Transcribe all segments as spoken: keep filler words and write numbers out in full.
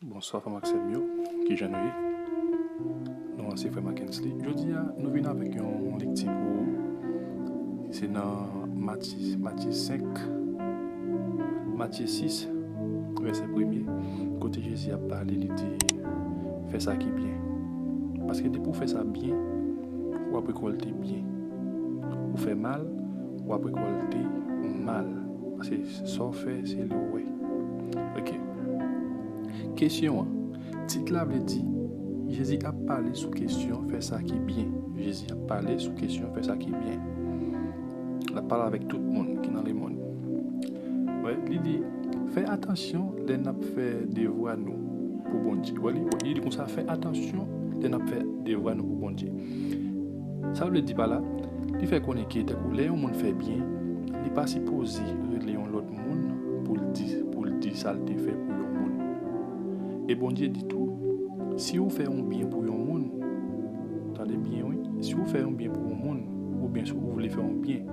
Bonswa frè m ak sè m yo, kijan nou ye? Non an se frè Mackensley. Jodi a, nou vin avèk yon lekti pou ou. Se nan Matye, Matye senk, Matye sis, vèsè premye, kote Jezi ap pale, li di, fè sa ki byen. Paske depi w fè sa byen, w ap rekòlte byen. Ou fè mal, w ap rekòlte mal. Paske sa w fè, se li w wè. Ok. Kesyon an. Tit la vle di, Jezi ap pale sou kesyon fè sa ki byen. Jezi ap pale sou kesyon fè sa ki byen. L ap pale avèk tout moun ki nan lemonn. Wè, li di, fè atansyon lè n ap fè devwa nou pou Bondye. Wè, li, li di konsa, fè atansyon lè n ap fè devwa nou pou Bondye. Sa l vle di pa la, li fè konnen ke tankou lè yon moun fè byen, li pa sipoze rele yon lòt moun pou l di, pou l di sa l te fè pou yon moun. E Bondye di tou, si w fè yon byen pou yon moun, tande byen wi, si w fè yon byen pou yon moun, oubyen si w vle fè yon byen,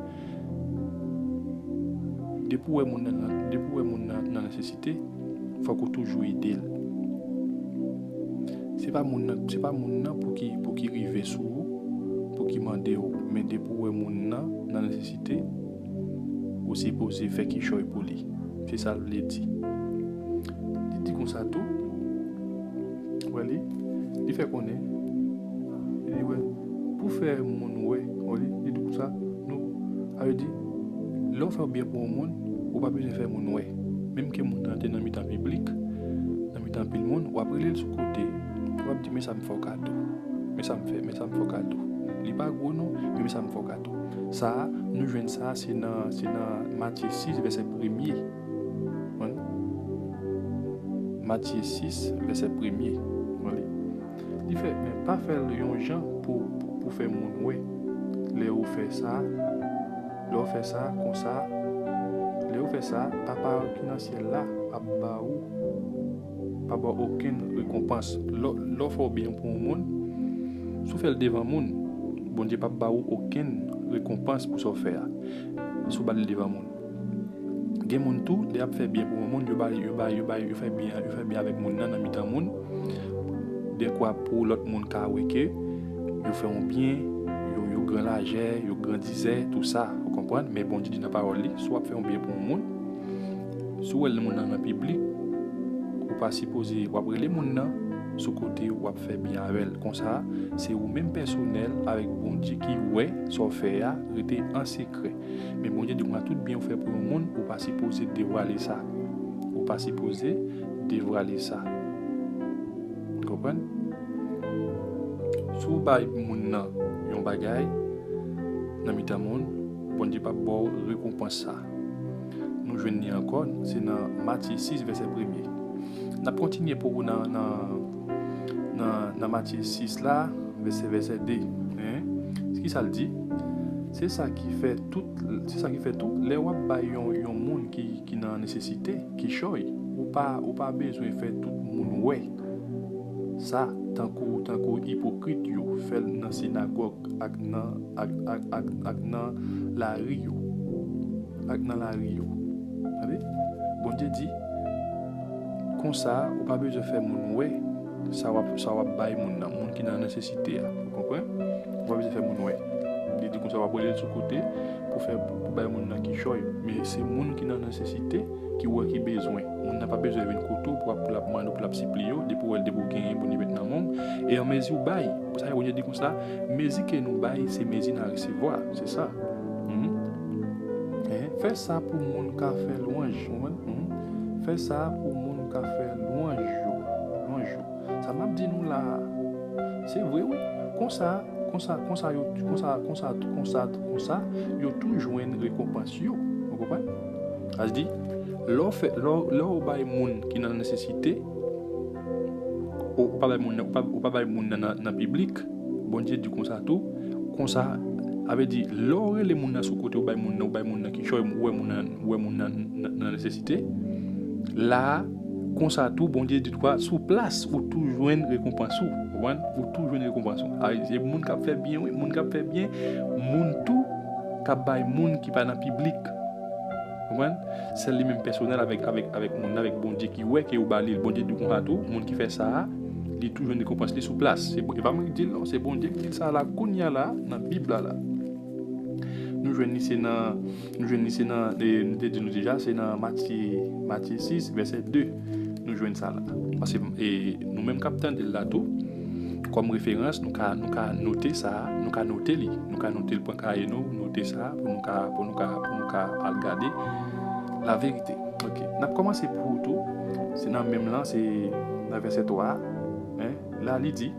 depi w wè moun nan, depi w wè moun nan nan nesesite, fòk ou toujou ede l. Se pa moun nan, se pa moun nan pou ki, pou ki rive sou ou, pou ki mande w, men depi w wè moun nan nan nesesite, ou sipoze fè kichòy pou li. Se sa l vle di. Li di konsa tou, wè li, li fè konnen, li di wè, pou fè moun wè, wè li, li di konsa, nou, sa vle di, lè w fè byen pou yon moun, ou pa bezwen fè moun wè. Menm ke moun nan te nan mitan piblik, nan mitan anpil moun, w ap rele l sou kote, w ap di, men sa m fè w kado, men sa m fè, men sa m fè w kado. Li pa gwo non, men men sa m fè w kado. Sa a, nou jwenn sa a, se nan, se nan Matye sis, vèsè premye. Konprann? Matye sis, vèsè premye. Wè li. Li fè, men pa fè l yon jan pou, pou, pou fè moun wè. Lè ou fè sa, lè w fè sa, konsa, lè w fè sa, Papa w ki nan syèl la ap ba ou, pa ba w okenn rekonpans. Lè, lè w fè w byen pou yon moun, si w fè l devan moun, Bondye p ap ba ou okenn rekonpans pou sa w fè a. Si w ba l devan moun. Gen moun tou, lè y ap fè byen pou yon moun, yo bay, yo bay, yo bay, yo fè byen, yo fè byen avèk moun nan, nan mitan moun. Dekwa pou lòt moun ka wè ke yo fè yon byen, yo, yo gran lajè, yo grandizè, tou sa, ou konprann? Men Bondye di nan pawòl li, si w ap fè yon byen pou yon moun, si w wè l moun nan nan piblik, ou pa sipoze, w ap rele moun nan sou kote, w ap fè byen avè l. Konsa, se ou menm pèsonèl avèk Bondye ki wè sa w fè a, rete an sekrè. Men Bondye di konsa, tout byen ou fè pou yon moun, ou pa sipoze devwale sa. Ou pa sipoze devwale sa. Konprann? Si w bay moun nan yon bagay, nan mitan moun, Bondye p ap ba w rekonpans sa. Nou jwenn li ankò, se nan Matye sis, vèsè premye. N ap kontinye pou ou nan, nan, nan, nan Matye sis la, vèsè, vèsè de. Hein? Kisa l di? Se sa ki fè tout, se sa ki fè tou, lè w ap bay yon, yon moun ki, ki nan nesesite, kichòy, ou pa, ou pa bezwen fè tout moun wè sa, tankou, tankou ipokrit yo fè l nan sinagòg ak nan, ak, ak, ak, ak nan lari yo. Ak nan lari yo. Tande? Bondye di, konsa, ou pa bezwen fè moun wè sa w ap, sa w ap bay moun nan, moun ki nan nesesite a. Ou konprann? Ou pa bezwen fè moun wè. Li di konsa, w ap rele l sou kote pou fè, pou, pou bay moun nan kichòy. Men se moun ki nan nesesite ki wè ki bezwen. Moun nan pa bezwen vin kote w pou ap, pou l ap mande w, pou l ap sipliye w, depi w wè l, depi w genyen, Bondye met nan men w. E an mezi w bay. Sa vle di konsa, mezi ke nou bay, se mezi n a resevwa. Se sa. Mhm. Hein? Fè sa pou moun ka fè lwanj. Ou konprann? Mhm. Fè sa pou moun ka fè lwanj yo. Lwanj yo. Sa m ap di nou la a, se vre wi. Konsa, konsa, konsa yo, konsa, konsa, konsa, konsa, yo tou jwenn rekonpans yo. Ou konprann? Sa vle di, lè w fè, lè w, lè w bay moun ki nan nesesite, ou, ou pa bay moun nan, ou pa, ou pa bay moun nan, nan, nan piblik, Bondye di konsa tou, konsa, sa vle di, lè w rele moun nan sou kote, ou bay moun nan, ou bay moun nan kichòy, ou wè moun nan, ou wè moun nan, nan, nan nesesite, la a, konsa tou, Bondye di kwa, sou plas, ou tou jwenn rekonpans ou. Ou konprann? Ou tou jwenn rekonpans ou. A, se moun k ap fè byen, wi, moun k ap fè byen, moun tou k ap bay moun ki pa nan piblik. Konprann? Sèl li menm pèsonèl avèk, avèk, avèk moun nan, avèk Bondye ki wè ke ou ba li l. Bondye di konsa tou, moun ki fè sa a, li tou jwenn rekonpans li sou plas. Se, e pa mwen ki di l non, se Bondye ki di l sa la, kounye a la, nan Bib la la. Nou jwenn li se nan, nou jwenn li se nan, e, nou te di nou deja, se nan Matye, Matye sis, vèsè de, nou jwenn sa la. Paske, e, nou menm k ap tande l la tou, kòm referans, nou ka, nou ka note sa, nou ka note li, nou ka note l, pran kaye nou, note sa, pou nou ka, pou nou ka, pou nou ka al gade la verite. Ok, n ap kòmanse pou ou tou, se nan menm lan, se nan vèsè twa a, en, la li di,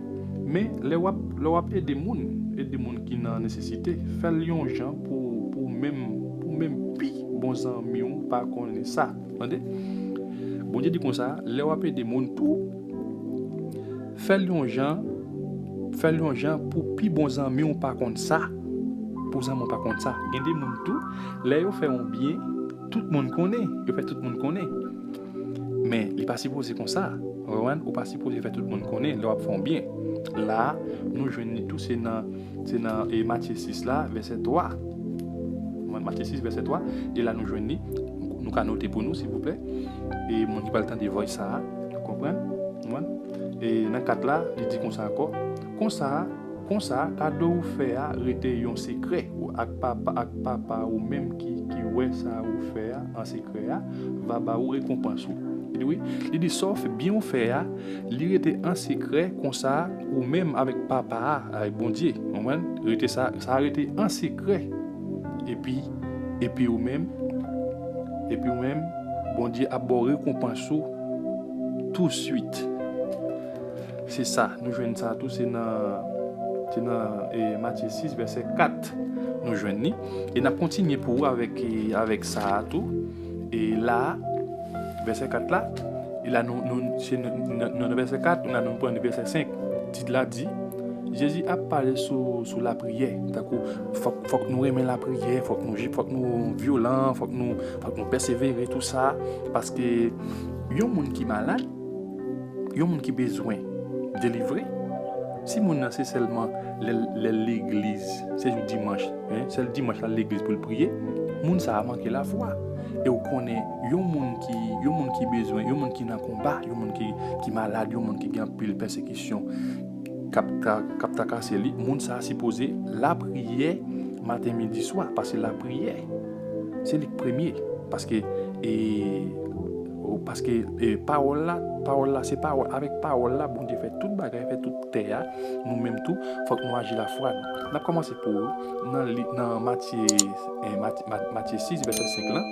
men lè w ap, lè w ap ede moun, ede moun ki nan nesesite, fè l yon jan pou, pou menm, pou menm pi bon zanmi w pa konnen sa. Tande? Bondye di konsa, lè w ap ede moun tou, fè l yon jan, fè l yon jan pou pi bon zanmi w pa konn sa. Pou zanmi w pa konn sa. Gen de moun tou, lè yo fè yon byen, tout moun konnen. Yo fè tout moun konnen. Men, li pa sipoze konsa. Ou konprann? Ou pa sipoze fè tout moun konnen lè w ap fè yon byen. La, nou jwenn li tou, se nan, se nan, e, Matye sis la, vèsè twa. Matye sis, vèsè twa. E la, nou jwenn li. Nou ka note pou nou, silvouplè. E moun ki pral tande voice sa a, konprann? Konprann? E nan kat la, li di konsa ankò. Konsa, konsa, kado ou fè a rete yon sekrè ak papa, ak papa ou menm ki, ki wè sa ou fè a an sekrè a, va ba ou rekonpans ou. Li di wi, li di sa w fè, byen ou fè a, li rete an sekrè, konsa ou menm avèk papa a, avèk Bondye, konprann? Rete sa, sa rete an sekrè. Epi, epi ou menm, epi ou menm, Bondye ap ba w rekonpans ou touswit. Se sa, nou jwenn sa tou, se nan, se nan, e, Matye sis, vèsè kat, nou jwenn li. E n ap kontinye pou ou avèk, e, avèk sa a tou. E la, vèsè kat la, e la, nou, nou, se nan, nan, nan vèsè kat, la, nou pran vèsè senk. Tit la di, Jezi ap pale sou, sou lapriyè. Tankou, fòk, fòk nou renmen lapriyè, fòk nou, fòk nou vyolan, fòk nou, fòk nou pèsevere, tou sa. Paske yon moun ki malad, yon moun ki bezwen delivre, si moun nan se sèlman lè, lè legliz, se jou dimanch, en, sèl dimanch la legliz pou l priye, moun sa a manke lafwa. E w konnen, yon moun ki, yon moun ki bezwen, yon moun ki nan konba, yon moun ki, ki malad, yon moun ki gen anpil pèsekisyon k ap tra-, k ap trakase li, moun sa a sipoze lapriyè maten, midi, swa, paske lapriyè, se li k premye. Paske, e, o, paske, e, pawòl la, pawòl la, se pawòl, avèk pawòl la, Bondye fè tout bagay, fè tout tè a. Nou menm tou, fòk nou aji lafwa nou. N ap kòmanse pou ou nan li, nan Matye, e, Mat-, Mat-, Matye sis, vèsè senk lan.